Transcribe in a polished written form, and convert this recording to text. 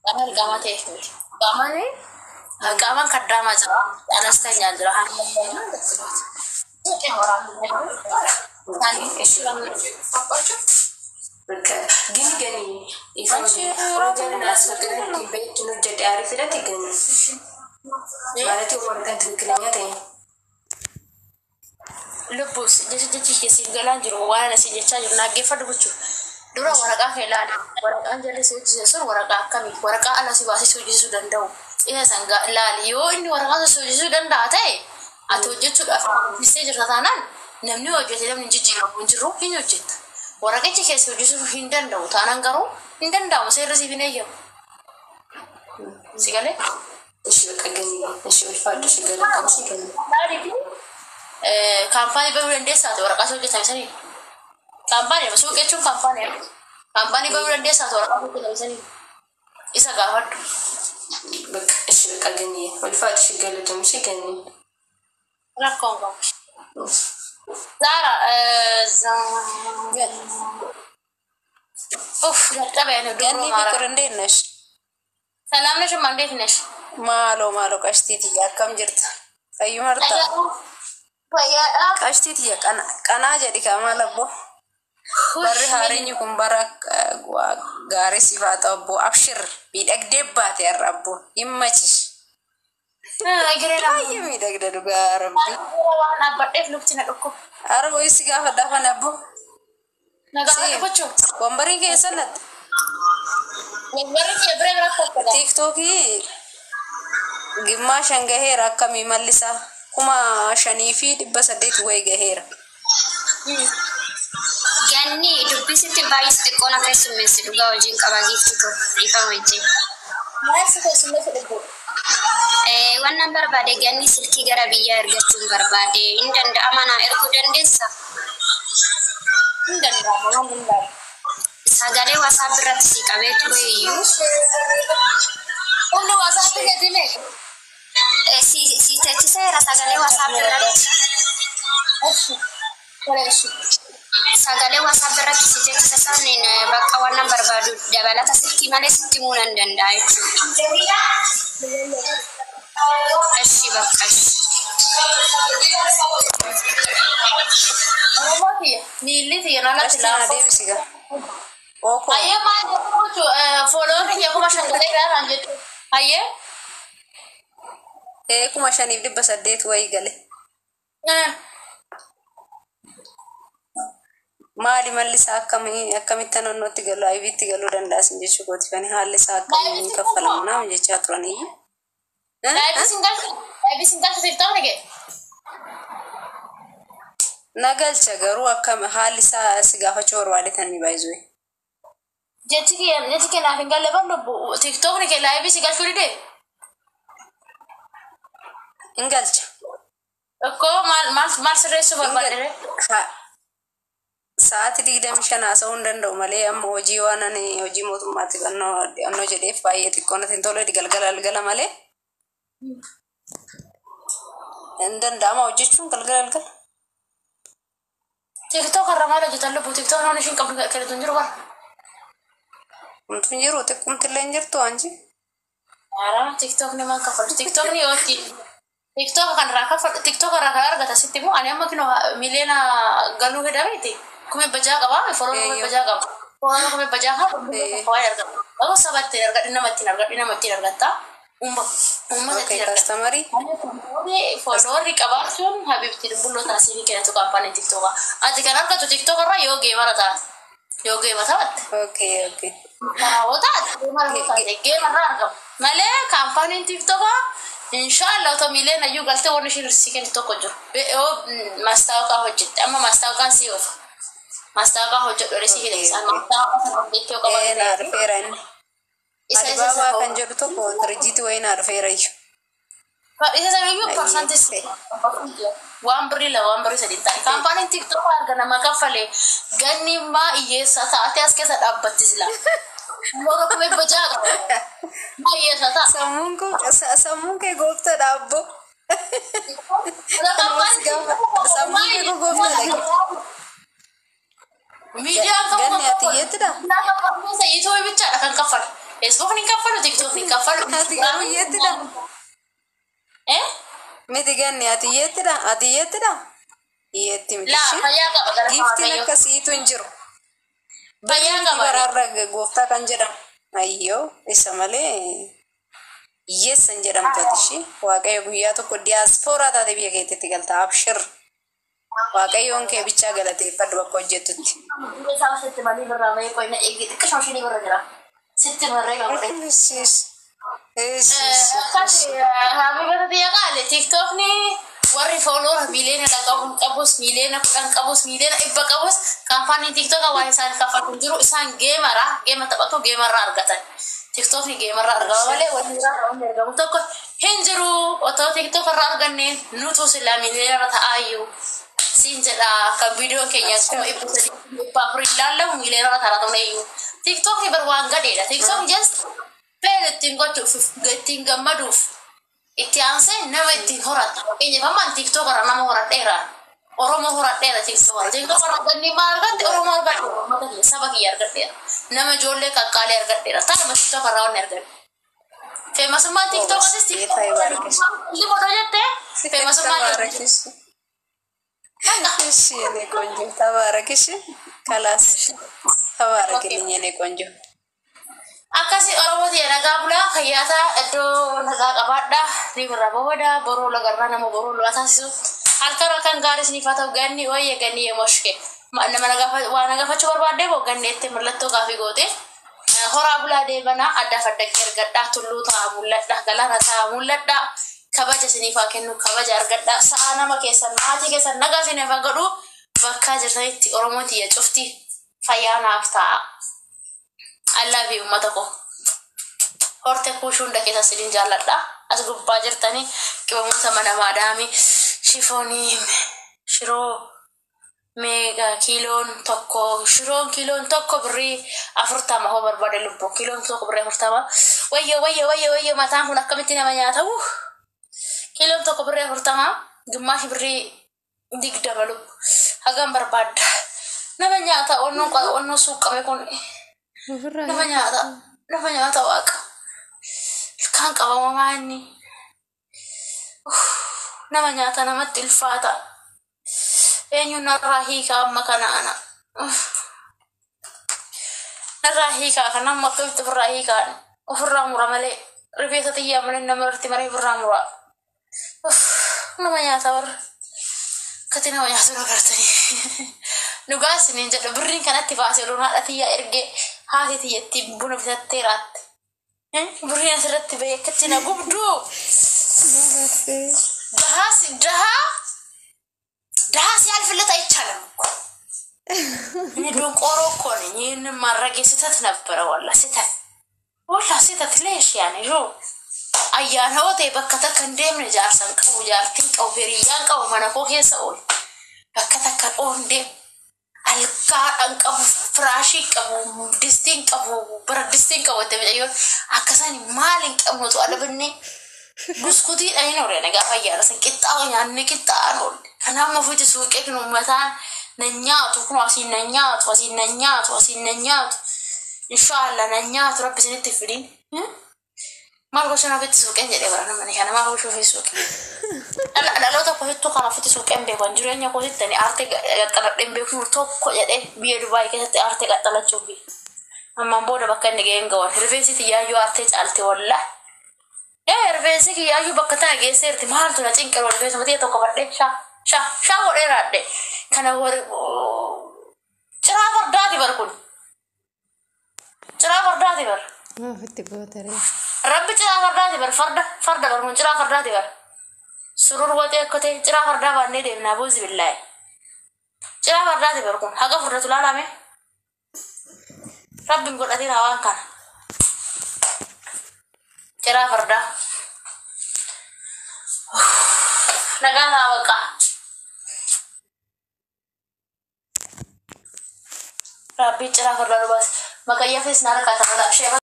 Iqaamaan iqaamaa ta'eef miti. Iqaamaan iqaamaan kaddaamaa jira. አነስተኛ jira. ግን ገኒ ወገንን አስፈቅደን በእጅ hojjedhe አሪፍ ሂደት ይገኛል ማለት ወረቀን ትክክለኛ ta'e Lubbus jecha jechi keessiif galaan jiru waan asii jechaa jiru naaggeeffadhu gochuuf. Dura waraqaa kee ilaali. Waraqaan jalli si hojjise sun waraqaa akkamii? Waraqaa ala si baasee si hojjisuu danda'u. Isa san ilaali. Yoo inni waraqaa sun si hojjisuu danda'a ta'e ati hojjechuudhaaf hojjistee jirta taanaan namni hojjete namni hin jijjiiramu hin jiru hin hojjetta. Waraqichi keessa hojjisuu hin danda'u taanaan garuu hin danda'amu, seerri siif hin eeyyamu. Si galee? እሺ በቃ ገኒ፣ እሺ ulfaadhu፣ እሺ ገለቀምሽ ገኒ። Kaampaanii bahuu dandeessaati waraqaa si hojjetame sanii. Kaampaanii suuqii jechuun kaampaanii. Kaampaanii bahuu dandeessaati waraqaa hojjetame sanii. Isa gaafadhu. በቃ እሺ በቃ ገኒ ulfaadhu፣ እሺ ገለቀምሽ ገኒ። Rakkoon qabu. Zaara, ኡፍ dadhabee ani ገኒ duroo ፍቅር እንዴት ነሽ? ሰላም ነሽ? እማ እንዴት ነሽ? ማሎ ማሎ ቀሽቲትያ akkam jirta? Fayyuma jirta? Fayyaadha. Qashtiitiyya qanaa jedhi kaa maal abbo. Barri haareenyi kun bara gaarii siif haa ta'u abbo. Abshir, miidhagdee baate har'a abbo. Himmachish. Baay'ee miidhagda dhugaa rabbi. Waan dhaabbadheef lukti na dhukkuba. Har'a wayii si gaafadhaa fane abbo. Na gaafadhu gochuu. Wambarii keessa natti. Warri kee bira bira kokkada. Tiiktookii gimmaa shan gaheera, akkamii mallisaa 5800 wayii gaheera. Ganni dubbisitti baay'ee xixiqqoon akka keessummeessi dhugaa wajjin qaba giifti koo dhiifama wajjin. Maal si keessummeessu dhibbu? Wannan barbaade ganni silkii gara biyyaa ergachuun barbaade, hin danda'ama naa erguu dandeessa? Hin danda'ama, waan danda'amu. Sagalee WhatsApp irratti si qabee ture iyyuu. Humni WhatsApp keetii meeqa? Si techiseera sagalee WhatsApp irratti. Eshi. Tola eshi. Sagalee WhatsApp irratti si techise saniin bakka wannan barbaadu dabalata silkii malee sitti himuu nan danda'a jechuudha. Eshi bakka eshi. Oromoo kiyya miilli kiyya nalatti Qashtii naa laafoo. deebisi gaa. Ookoo. Hayyee, maal jechuun fooloon kiyya 5000 galeera jechuudha. Hayyee. Ee, 5800 wayii gale. Maali malli isaa akkamii, akkamitti naannootti galu aybiitti galuu danda'a sin jechuu kooti fani, haalli isaa akkamiin kaffalamu naam jechaa turaniyyuu. Live sin galchu, live sin galchu siif ta'u nige. Na galcha, garuu akkam haalli isaa si gaafachuu barbaadetanii baay'isuu. Jechi kiyya naaf hin galle bar lubbu, TikTokni kee live si galchuu didee. Hin galcha. Ikkoo maal maal maal sirreessuu barbaadde? Sa'aatii 25 haasa'uu hin danda'u malee amma hojii waan ani hojii mootummaatti annoo jedheef baay'ee xiqqoo natti hin tole, galgala galgala malee hin danda'ama hojjechuun galgala galgala. TikTok irra maal hojjetan lubbu? TikTok namni ishiin qabdu kennitu hin jiru bara. Homtuu hin jiru, xiqqumtillee hin jirtu anji. Haaraa TikTokni maal kaffalu? TikTokni yoo itti TikTok kan irraa kaffalu, TikTok irraa kan argata sitti immoo ani amma kinoo miliyoona galuu hedameti 600 qaba, follow 600 qaba. Follow 600 qaba, waan argatu. Garuu saba ittiin argadhi, nama ittiin argadhi, nama ittiin argatta. Uummata ittiin argatta. Customerii. Followerri qabaachuun habibti bulloo taasifii kennitu kaampaaniin TikTokaa. Ati kan argatu TikTok irraa yoo gamera taate. Yoo game taphatte. Okay. Yoo taate gamera yoo taate gamerraa argamu. Malee kaampaaniin TikTokaa inshaallah otoo miileen ayyuu galtee wanni isheen sii kennitu tokko jiru. Yoo mastaawaqaa hojjette, amma mastaawaqaan sii oofa. Mastaawaqaa hojjedhu jedhee sii kenna isaan mastaawaqaa sana hojjettee yoo Ee, naa qabatte. dhufeera inni. Isa Adibaabaa kan jedhu tokko dirjiitii wayii naa dhufeera iyyuu. Isa sanayyuu percentis waan birrii 2, waan birrii 3 ta'e. Kaampaaniin TikTok arga nama kaffalee ganni maa hiyyeessa taate as keessa dhaabbatti sila. Warra 600 qaba. Maa hiyyeessa ta'a. Sammuun koo, sammuun kee gooftaadha abbo. Sammuun kee koo gooftaadha. Miidiyaan Ganni ati hiyyeettidha? YouTube bichaadha kan kaffalu. Feesbuukni hin kaffalu, TikTokni hin kaffalu. Ati garuu hiyyeettidha. Eh? Miti ganni ati hiyyeettidha. Ati hiyyeettidha. Hiyyeetti miti Laa ishee. fayyaa qaba gara Giiftiin Waaqayyoo. akkasiitu hin jiru. Fayyaa Birrii qaba. baraarra gooftaa kan jedhamu. Ayyoo isa malee hiyyeessa hin jedhamtu ati ishee. Waaqayyo guyyaa tokko diyaaspooraa taate biyya keetitti galta. Abshir. Waaqayyoon kee bichaa galateeffadhu bakka hojjettutti. Isaa sitti malee birraa bahee qoyna eegi xiqqishoo ishee birra jira. Sitti marree qaba. Ishis. Ishis. Akkas habiibata biyya qaale TikTokni warri fooloora miiliyoona qabu qabus miiliyoona 10 qabus miiliyoona 100 qabus kaampaaniin TikToka waan isaan kaffalu hin jiru isaan geemara geema taphatu geemarraa argatan. TikTokni geemarraa argama malee wanni biraa wanni argamu tokko hin jiru otoo TikTok irraa arganne nutu silaa miiliyoona ta'aayyuu. Siin jedha kan viidiyoo keenya 300,000 400 ilaallamu miiliyoona irra ta'aa iyyuu. TikTokni bar waan gadheedha. TikTok just feel ittiin gochuuf ittiin gammaduuf itti aansee nama ittiin horata. Fakkeenyaaf amma TikTok irra nama horadheera. Oromoo horadheera TikTok irra. TikTok irra arganni maal argatte Oromoo argadheera. Uummata kiyya saba kiyya argadheera. Nama ijoollee qaqqaalee argadheera. Tanuma TikTok irraa wanni argadhe. Feemasummaan TikTok atis ጌታ TikTok ይባርክሽ። irra jette feemasummaan ተባረክሽ። እሺ የኔ ቆንጆ ተባረክሽ። ከላስ ተባረክልኝ የኔ ቆንጆ። Akkasi Oromoo ta'e nagaa bulaa fayyaataa iddoo nagaa qabaadhaa ni birra booda boroo lagarraa nama boroo lolaa taasisu halkan halkan gaarii isiniif haa ta'u ganni wayya ganni yemoshke nama waa nagaafachuu barbaadde boo ganneetti mallattoo gaafii goote horaa bulaa deebanaa addaaf addaggee argadhaa tulluu ta'a mul'adhaa galaana ta'a mul'adhaa kabaja isiniif haa kennu kabaja argadhaa sa'a nama keessan maatii keessan nagaa isiniif haa godhu bakka jirtanitti Oromoo tiyya cufti fayyaa naaf ta'a. I love you uummata koo. Horte kuushuu hunda keessa isinin jaalladha. As gubbaa jirtanii qibamoota mana maadaamii shifoonii shiroo meeqa kiiloon tokko shiroon kiiloon tokko birrii 40 hoo barbaade lubbuu kiiloon tokko birrii 40 wayyo wayyo wayyo wayyo mataan kun akkamitti nama nyaata wuh kiiloon tokko birrii 40 gimmaashi birrii 20 lubbu hagam barbaadda nama nyaata onnoon onnoo suuqame kun nama nyaata nama nyaata waaqa ilkaan qabamamaa inni nama nyaata namatti ulfaata eenyu narraa hiikaa amma kana ana narraa hiikaa kan amma akkamitti ofirraa hiikaa ofirraa mura malee rifeensa xiyyaa malee nama irratti maree ofirraa mura nama nyaata warra akkatti nama nyaatu agartanii dhugaa isiniin jedhu birriin kanatti baasee loon haadha xiyyaa ergee haati xiyyatti buna bitattee raatte birriin asirratti bahee akkatti na gubduu ድሃ ድሃ ሲያልፍለት አይቻልም እኮ እኔ ደንቆሮ እኮ ነኝ። ይህንን ማድረጌ ስህተት ነበረ። ወላ ስህተት ወላ ስህተት ሌሽ ያኔ ጆ ayyaana hoo ta'e bakka takka hin deemne jaarsan qabu jaartiin qabu hiriyyaan qabu mana koo keessa oolu bakka takka dhoon deemu algaadhaan qabu firaashii qabu distiin qabu bara distiin qabu itti mucayyoon akkasaan maal hin qabnu tu alabinne buskutiidhaan hin oole gaafa ayyaana san qixxaawo nyaanni qixxaa'an oole kanaaf mafuuti suuqee kun uummataan na nyaatu kun asiin na nyaatu asiin na nyaatu asiin na nyaatu inshaallah na nyaatu rabbi isinitti fidin. Maal gochuun ofitti suuqeen jedhee bara namni kana maal gochuu ofii suuqee. Dhaloota kosittuu kan ofitti suuqeen beekan jireenya kositti ani aartee qaxxaladheen beeku tokko jedhee biyya Dubaayii keessatti aartee qaxxalachuu fi ammaan booda bakka inni ga'een gawan rifeensi kiyyaayyuu aartee caalte wallaa. Ee rifeensi kiyyaayyuu bakka tana geesseerti maaltu na cinqiroo rifeensa matii tokko fadhee shaa shaa shaa godhee raadhe kana warri ciraa fardaati bar kun ciraa fardaati bar. Ofitti gootaree. Rabbi ciraa fardaati bar farda farda bar kun ciraa fardaati bar. Surur waxee akka ta'e ciraa fardaa baannee deemnaa buuzi billaahi. Ciraa fardaati bar kun haga furdatu laalame. Rabbiin godhatiin hawaan kana. Ciraa fardaa. Nagaa naa baqa. Rabbi ciraa fardaa nu baase. Maqayyaa fees na harkaa ta'udha.